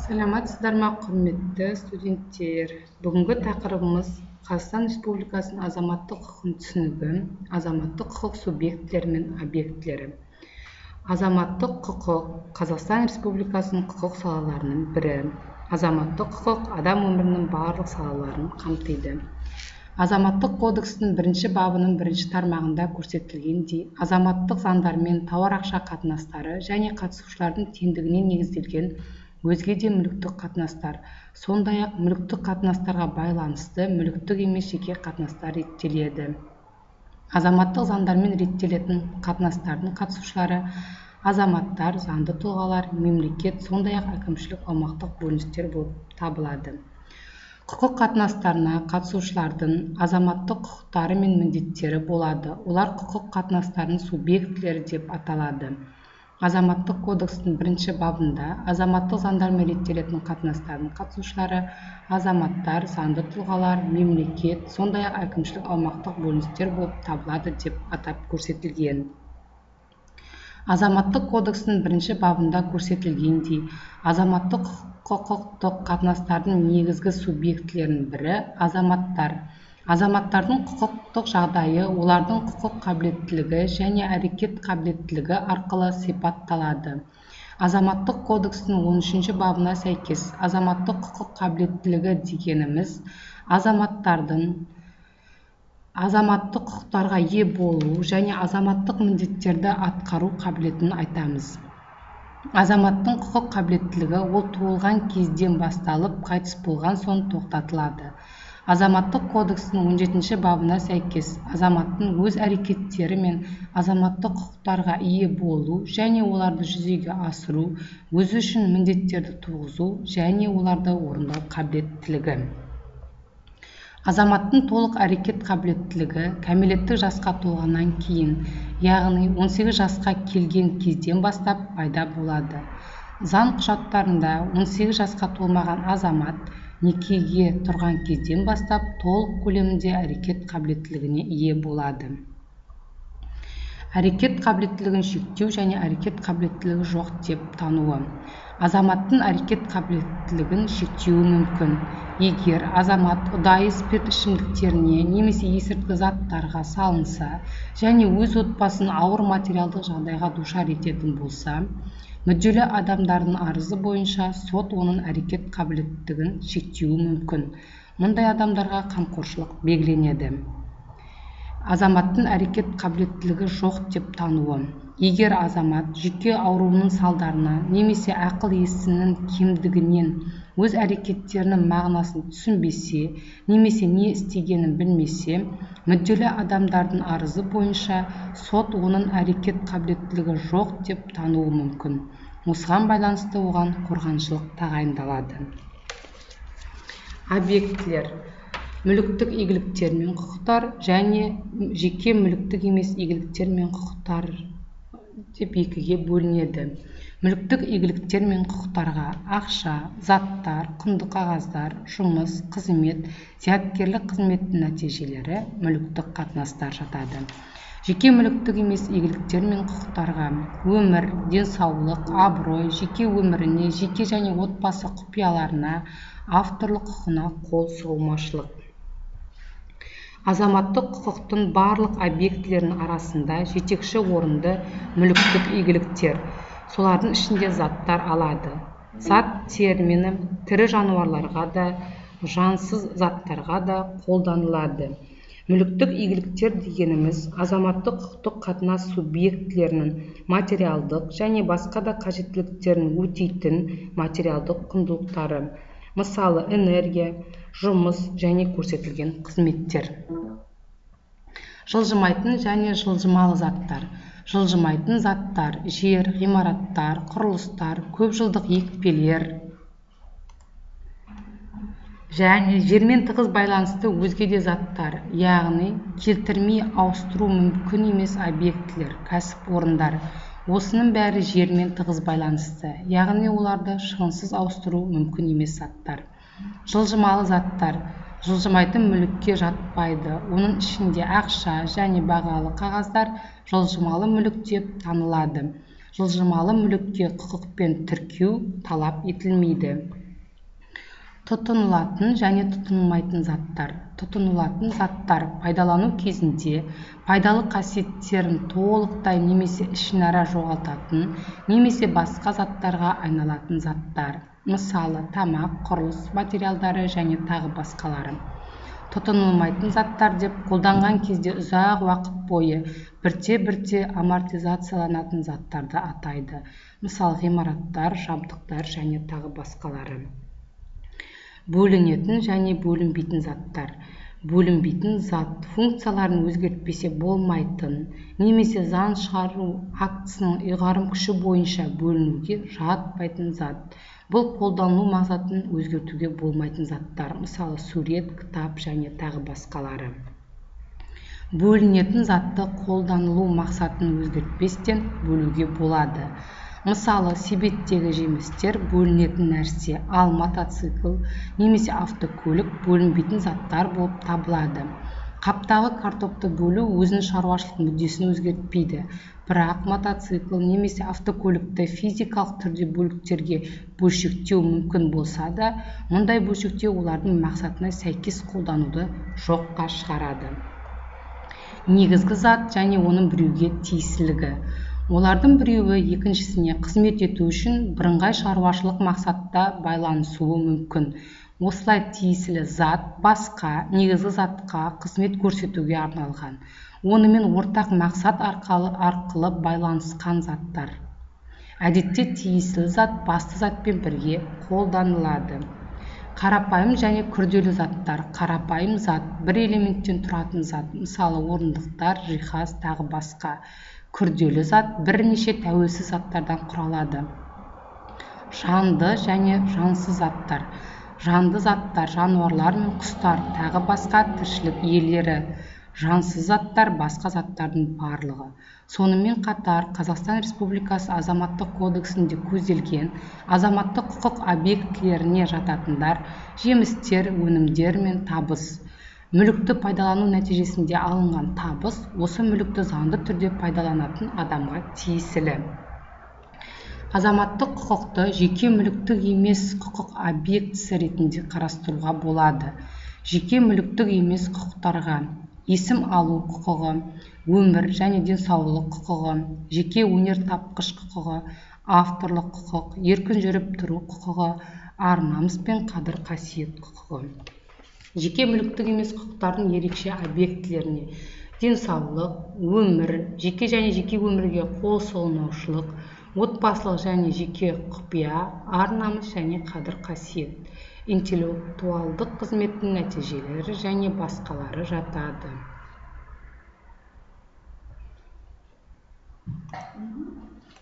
Саламатсыздар ма, құрметті студенттер! Бүгінгі тақырыбымыз Қазақстан Республикасының азаматтық құқығының түсінігі, азаматтық құқық субъектілері мен объектілері. Азаматтық құқық Қазақстан Республикасының құқық салаларының бірі. Азаматтық құқық адам өмірінің барлық салаларын қамтиды. Азаматтық кодекстің бірінші бабының бірінші тармағында көрсетілгендей, азаматтық заңдармен тауар-ақша қатынастары және қатысушылардың теңдігіне негізделген өзге де мүліктік қатынастар, сондай-ақ мүліктік қатынастарға байланысты мүліктік емес жеке қатынастар реттеледі. Азаматтық заңдармен реттелетін қатынастардың қатысушылары азаматтар, заңды тұлғалар, мемлекет, сондай-ақ әкімшілік аумақтық бөліністер болып табылады. Құқық қатынастарына қатысушылардың азаматтық құқықтары мен міндеттері болады. Олар құқық қатынастарының субъектілері деп аталады. Азаматтық кодекстің бірінші бабында азаматтық заңдармен реттелетін қатынастардың қатысушылары азаматтар, заңды тұлғалар, мемлекет, сондай-ақ әкімшілік аумақтық бөліністер болып табылады деп атап көрсетілген. Азаматтық кодекстің бірінші бабында көрсетілгендей, азаматтық құқықтық қатынастардың негізгі субъектілерінің бірі азаматтар. Азаматтардың құқықтық жағдайы олардың құқық қабілеттілігі және әрекет қабілеттілігі арқылы сипатталады. Азаматтық кодекстің 13 бабына сәйкес, азаматтық құқық қабілеттілігі дегеніміз азаматтардың азаматтық құқықтарға ие болу және азаматтық міндеттерді атқару қабілетін айтамыз. Азаматтың құқық қабілеттілігі ол туылған кезден басталып, қайтыс болған соң тоқтатылады. Азаматтық кодекстің 17 бабына сәйкес, азаматтың өз әрекеттері мен азаматтық құқықтарға ие болу және оларды жүзеге асыру, өзі үшін міндеттерді туғызу және оларды орындау қабілеттілігі. Азаматтың толық әрекет қабілеттілігі кәмелеттік жасқа толғаннан кейін, яғни 18 жасқа келген кезден бастап пайда болады. Заң құжаттарында 18 жасқа толмаған азамат некеге тұрған кезден бастап толық көлемінде әрекет қабілеттілігіне ие болады. Әрекет қабілеттілігін шектеу және әрекет қабілеттілігі жоқ деп тануы. Азаматтың әрекет қабілеттілігін шектеуі мүмкін, егер азамат ұдайы спирт ішімдіктеріне немесе есірткі заттарға салынса және өз отбасын ауыр материалдық жағдайға душар ететін болса, мүдделі адамдардың арызы бойынша сот оның әрекет қабілеттілігін шектеуі мүмкін. Мұндай адамдарға қамқоршылық белгіленеді. Азаматтың әрекет қабілеттілігі жоқ деп тануы. Егер азамат жүйке ауруының салдарынан немесе ақыл есінің кемдігінен өз әрекеттерінің мағынасын түсінбесе немесе не істегенін білмесе, мүдделі адамдардың арызы бойынша сот оның әрекет қабілеттілігі жоқ деп тануы мүмкін. Осыған байланысты оған қорғаншылық тағайындалады. Объектілер мүліктік игіліктер мен құқықтар және жеке мүліктік емес игіліктер мен құқықтар деп екіге бөлінеді. Мүліктік игіліктер мен құқықтарға ақша, заттар, құнды қағаздар, жұмыс, қызмет, зияткерлік қызметтің нәтижелері, мүліктік қатынастар жатады. Жеке мүліктік емес игіліктер мен құқықтарға өмір, денсаулық, абырой, жеке өміріне, жеке және отбасы құпияларына, авторлық құқығына қол сұғылмаушылық. Азаматтық құқықтың барлық объектілерінің арасында жетекші орынды мүліктік игіліктер, солардың ішінде заттар алады. Зат термині тірі жануарларға да, жансыз заттарға да қолданылады. Мүліктік игіліктер дегеніміз азаматтық құқықтық қатынас субъектілерінің материалдық және басқа да қажеттіліктерін өтейтін материалдық құндылықтары, мысалы энергия, жұмыс және көрсетілген қызметтер. Жылжымайтын және жылжымалы заттар. Жылжымайтын заттар жер, ғимараттар, құрылыстар, көпжылдық екпелер және жермен тығыз байланысты өзге де заттар, яғни келтірмей ауыстыру мүмкін емес объектілер, кәсіпорындар. Осының бәрі жермен тығыз байланысты, яғни оларды шығынсыз ауыстыру мүмкін емес заттар. Жылжымалы заттар жылжымайтын мүлікке жатпайды. Оның ішінде ақша және бағалы қағаздар жылжымалы мүлік деп танылады. Жылжымалы мүлікке құқықпен тіркеу талап етілмейді. Тұтынылатын және тұтынылмайтын заттар. Тұтынылатын заттар пайдалану кезінде пайдалы қасиеттерін толықтай немесе ішінара жоғалтатын немесе басқа заттарға айналатын заттар. Мысалы, тамақ, құрылыс материалдары және тағы басқалары. Тұтынылмайтын заттар деп қолданған кезде ұзақ уақыт бойы бірте-бірте амортизацияланатын заттарды атайды. Мысалы, ғимараттар, жабдықтар және тағы басқалары. Бөлінетін және бөлінбейтін заттар. Бөлінбейтін зат функцияларын өзгертпесе болмайтын немесе заң шығару актісінің ұйғарым күші бойынша бөлінуге жатпайтын зат. Бұл қолданылу мақсатын өзгертуге болмайтын заттар, мысалы, сурет, кітап және тағы басқалары. Бөлінетін затты қолданылу мақсатын өзгертпестен бөлуге болады. Мысалы, себеттегі жемістер бөлінетін нәрсе, ал мотоцикл немесе автокөлік бөлінбейтін заттар болып табылады. Қаптағы картопты бөлу өзінің шаруашылық мүддесін өзгертпейді, бірақ мотоцикл немесе автокөлікті физикалық түрде бөліктерге бөлшектеу мүмкін болса да, мұндай бөлшектеу олардың мақсатына сәйкес қолдануды жоққа шығарады. Негізгі зат және оның біреуге тиесілігі. Олардың біреуі екіншісіне қызмет ету үшін бірыңғай шаруашылық мақсатта байланысуы мүмкін. Осылай тиесілі зат басқа негізгі затқа қызмет көрсетуге арналған, онымен ортақ мақсат арқылы байланысқан заттар. Әдетте тиесілі зат басты затпен бірге қолданылады. Қарапайым және күрделі заттар. Қарапайым зат бір элементтен тұратын зат, мысалы, орындықтар, жиһаз, тағы басқа. Күрделі зат бірнеше тәуелсіз заттардан құралады. Жанды және жансыз заттар. Жанды заттар жануарлар мен құстар, тағы басқа тіршілік иелері. Жансыз заттар басқа заттардың барлығы. Сонымен қатар Қазақстан Республикасы Азаматтық кодексінде көзделген азаматтық құқық объектілеріне жататындар жемістер, өнімдер мен табыс. Мүлікті пайдалану нәтижесінде алынған табыс осы мүлікті заңды түрде пайдаланатын адамға тиесілі. Азаматтық құқықты жеке мүліктік емес құқық объектісі ретінде қарастыруға болады. Жеке мүліктік емес құқықтарға есім алу құқығы, өмір және денсаулық құқығы, жеке өнертапқыш құқығы, авторлық құқық, еркін жүріп тұру құқығы, ар-намыс пен қадір-қасиет құқығы. Жеке мүліктік емес құқықтардың ерекше объектілеріне денсаулық, өмір, жеке және жеке өмірге қол сұғылмаушылық, отбасылық және жеке құпия, ар-намыс және қадір-қасиет, интеллектуалдық қызметтің нәтижелері және басқалары жатады.